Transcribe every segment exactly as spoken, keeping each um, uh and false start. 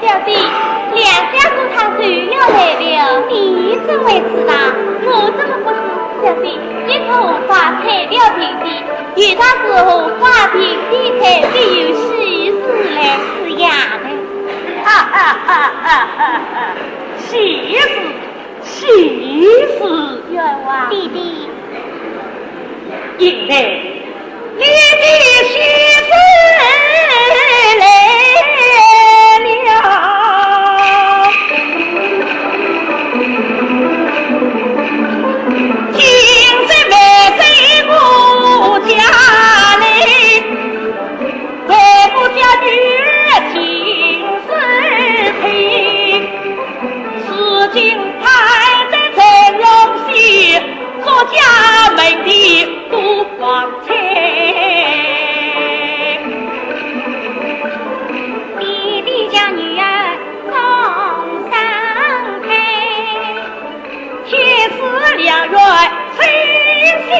小姐，梁相公他就要来了。你怎会知道？我怎么不知？小姐，一棵荷花开了并蒂，有道是荷花并蒂开，必有喜事来。是呀。哈哈哈哈哈哈！喜事，喜事！冤枉。弟弟。因为 你的喜事来了。今日没在我家里，为我家女儿亲自陪。 如今还在城楼西，做家门的杜方卿。爹爹将女儿送上台，天赐良缘称心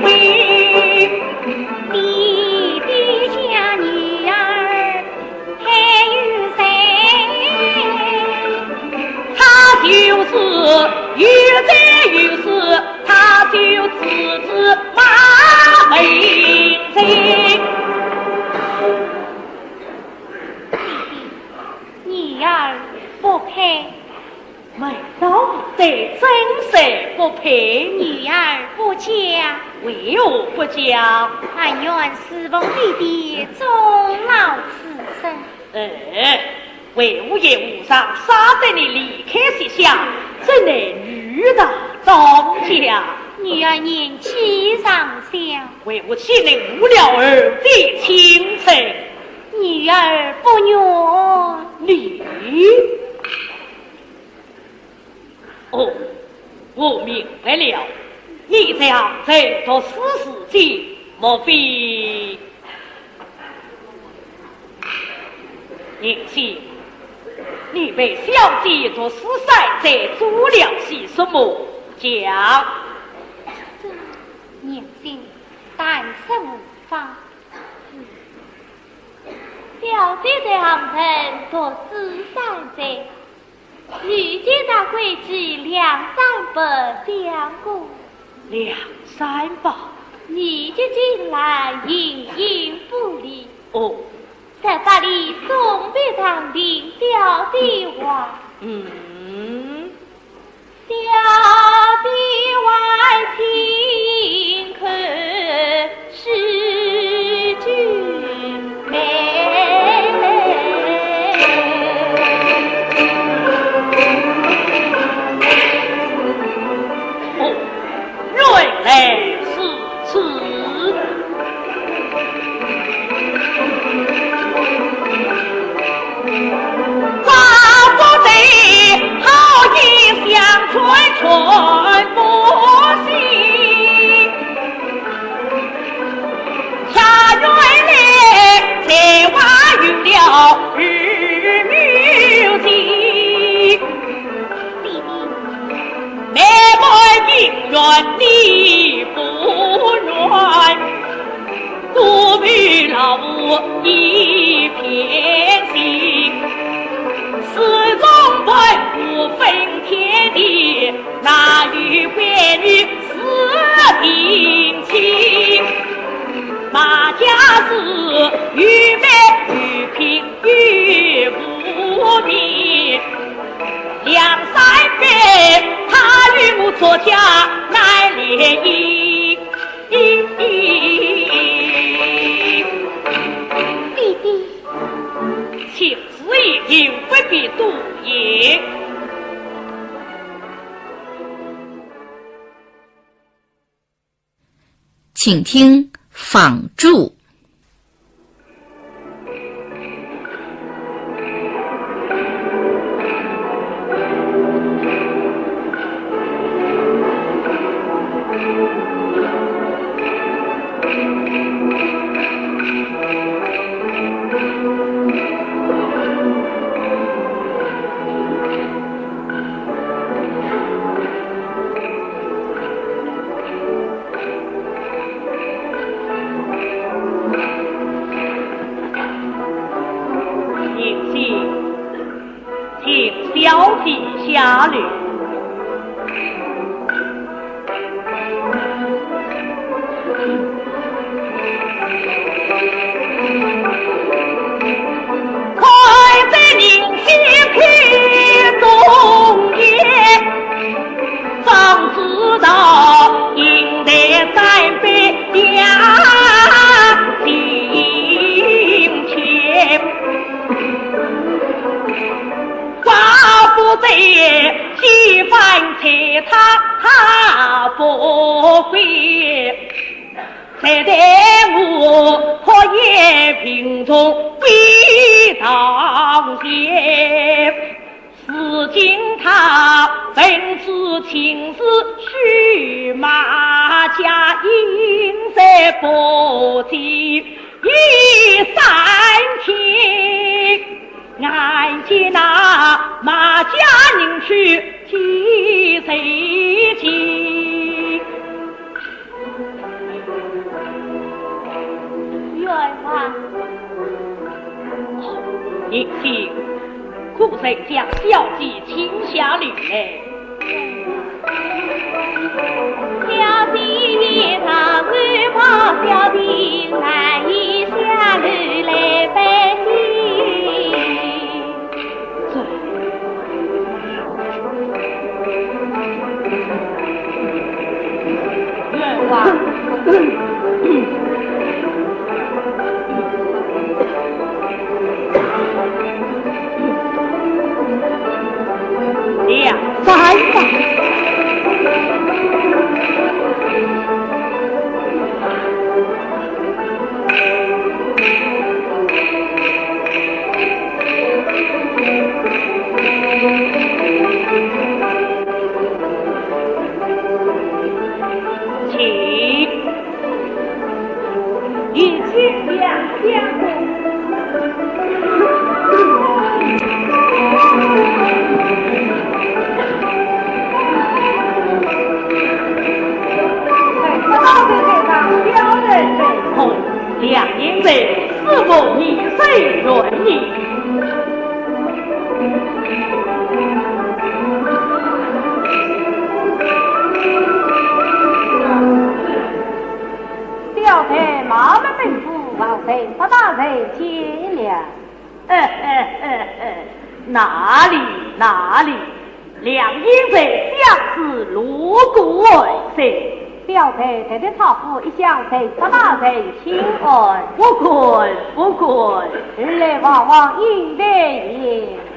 为。爹爹将女儿 还有谁？他就是有财有势，他就自知马门谁。女儿不配。 难道对真实不配？女儿不嫁。为何不嫁？但愿侍奉你的终老此生。哎，为何也无常杀得你离开席下，怎奈女大当嫁？女儿年纪尚小。为何岂能误了儿的青春？女儿不愿。你 哦，我明白了。你在杭州读书时节，莫非……银心，你陪小姐读书三载做了些什么？讲。银心，但是无妨。小姐在杭州读书三载， 遇见那闺妓梁山伯相公。梁山伯？你就进来，形影不离。哦。十八里送别唐亭吊爹话。嗯。吊爹还清客 是君美。哦，原来如此。 花不对，好意相劝全不信。下院来，才华有了二母亲。 妹妹情愿你不愿，孤凭老夫一片心，始终不那有闺女是定亲，马家是有媒有聘有无名，梁山伯他与我作嫁难联姻。爹爹，请自己不必多言。 请听《访祝》。请小姐下楼。 冤枉！贤婿，可曾将小姐请下楼来？ 请。 小姐慢慢吩咐，王妃不打扰见了。哪里，哪里，梁英才相思路过而来。小姐特地搀扶一厢，才不打扰请安。不敢，不敢。二来王皇应在前，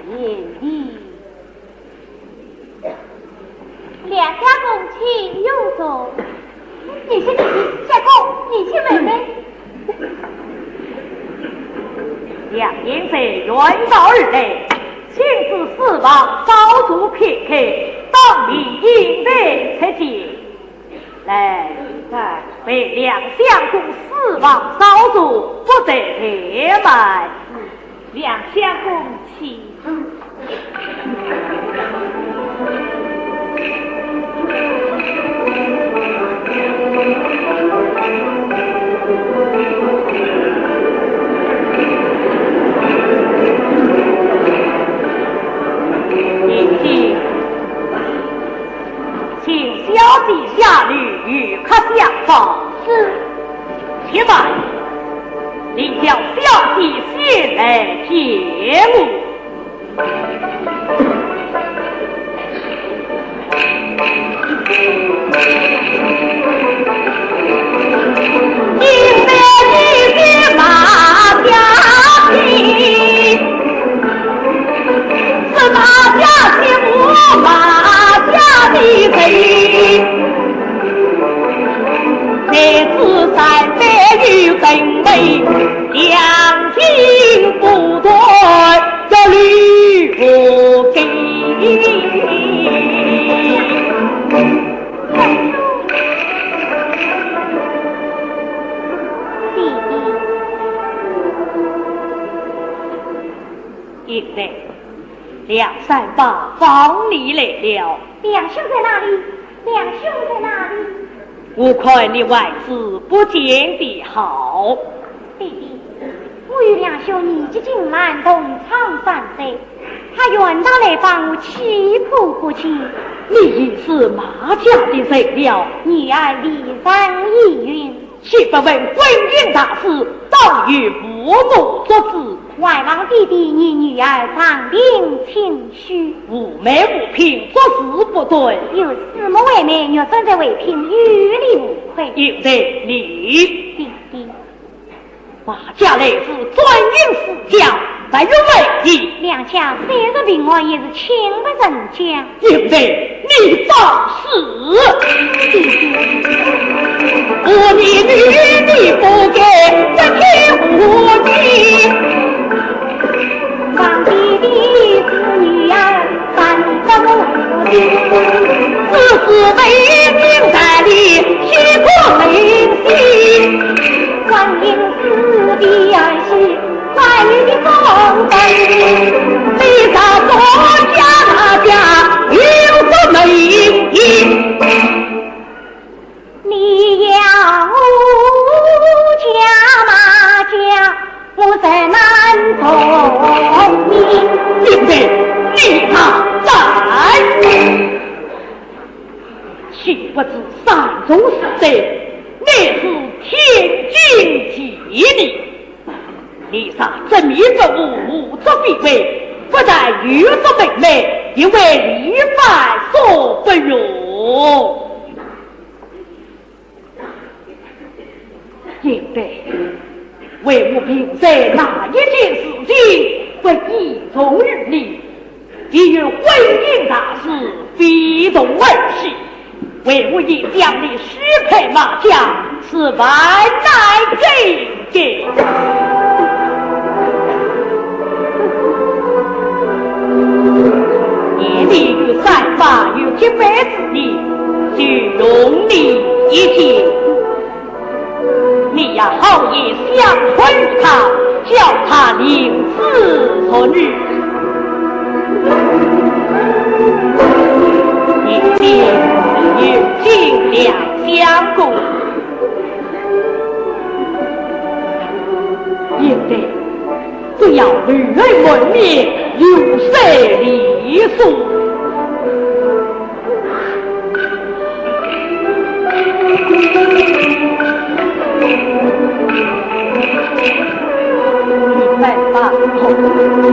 贤婿。 梁相公请用坐。你去，你去，相公，你去问问。梁英在远道而来，请至书房稍坐片刻，当面应对才见。来，来。为梁相公书房稍坐，不得怠慢。 梁相公请。贤婿。地下女与客相方。是。且慢，你叫小姐先来见我。现在，梁山伯望你来了。梁兄在哪里？梁兄在哪里？我看你还是不见的好。爹爹，我与梁兄年纪近满，同窗三载，他远道来访，我岂可不见？你已是马家的人了。女儿未尝一孕。 岂不问婚姻大事，当由父母做主。还望爹爹念女儿长病清虚。无媒无聘，做事不端。有四目为媒，若选在为聘，有理无亏。现在你，爹爹。马家来迟，转运四家， 没有问题。梁家虽是平安，也是亲不成家。因为你放肆！我女女你不该不听我的。皇帝的是女儿，三个母亲，只是为民在理，岂可人心？光阴似的儿戏， 你要我家马家，我在南通。你，你，你哪敢！岂不知山中是谁，乃是天经地义。 你若执迷不悟，胡作非为，不但有失门楣，也为李藩所不容。贤弟，为我平生那一件事情，不倚重于你， 既有婚姻大事，非同儿戏，为我已将你许配马家，是万难之间。你与三八有结拜之礼，就容你一见。 你要好言相劝于他，叫他领子入女。你定有尽量相顾。贤弟，只要女儿门面，有失礼数。 你再把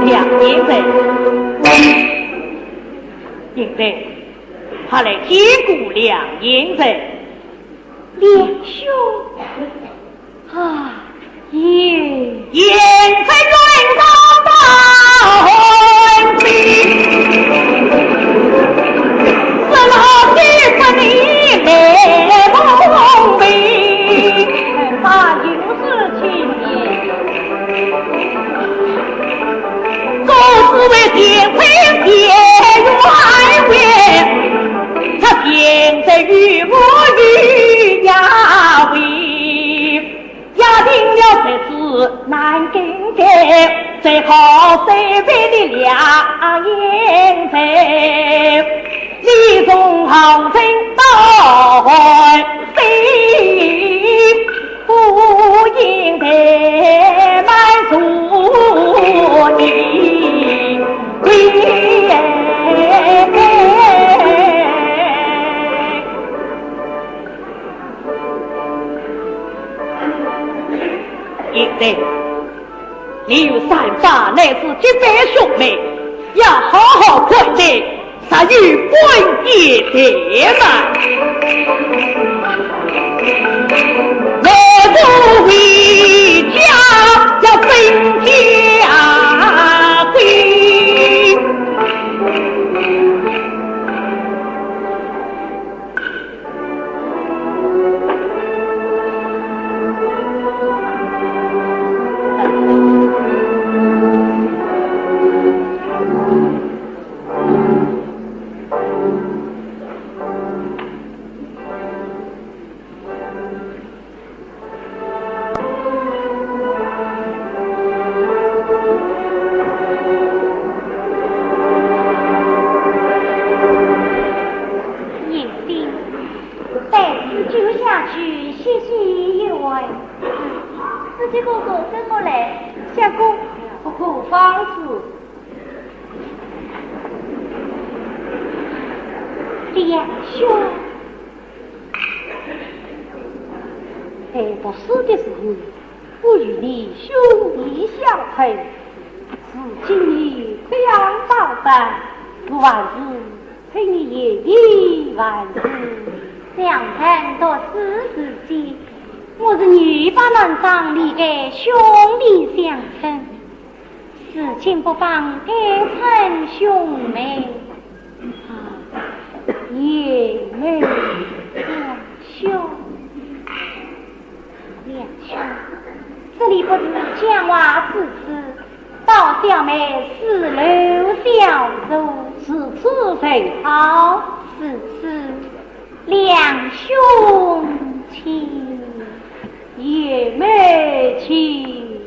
两年人。贤弟，快来见过梁贤人。梁兄。 啊，贤。贤侄云长大恩情，是老弟不你来奉陪。啊，有事情。总是为贤侄解冤屈，他贤侄与我有冤仇。 压定了这次难更改，最好随便你两人在。你从后生到后生，不应该瞒住你。这班兄妹要好好款待，才有半点怠慢。我不回家要分家规。银锭，待此酒下去，歇息一会。四姐哥哥，跟我来。相公，何方子？李兄。 在读书的时候，我与你兄弟相称，如今你出洋打扮，我还是称你爷爷还是？想谈读书时节，我是女扮男装，你个兄弟相称。 如今不妨改称兄妹，啊，爷妹两兄。两兄，这里不是讲话之处，到小妹书楼小坐。如此甚好。如此。 两兄请。爷妹请。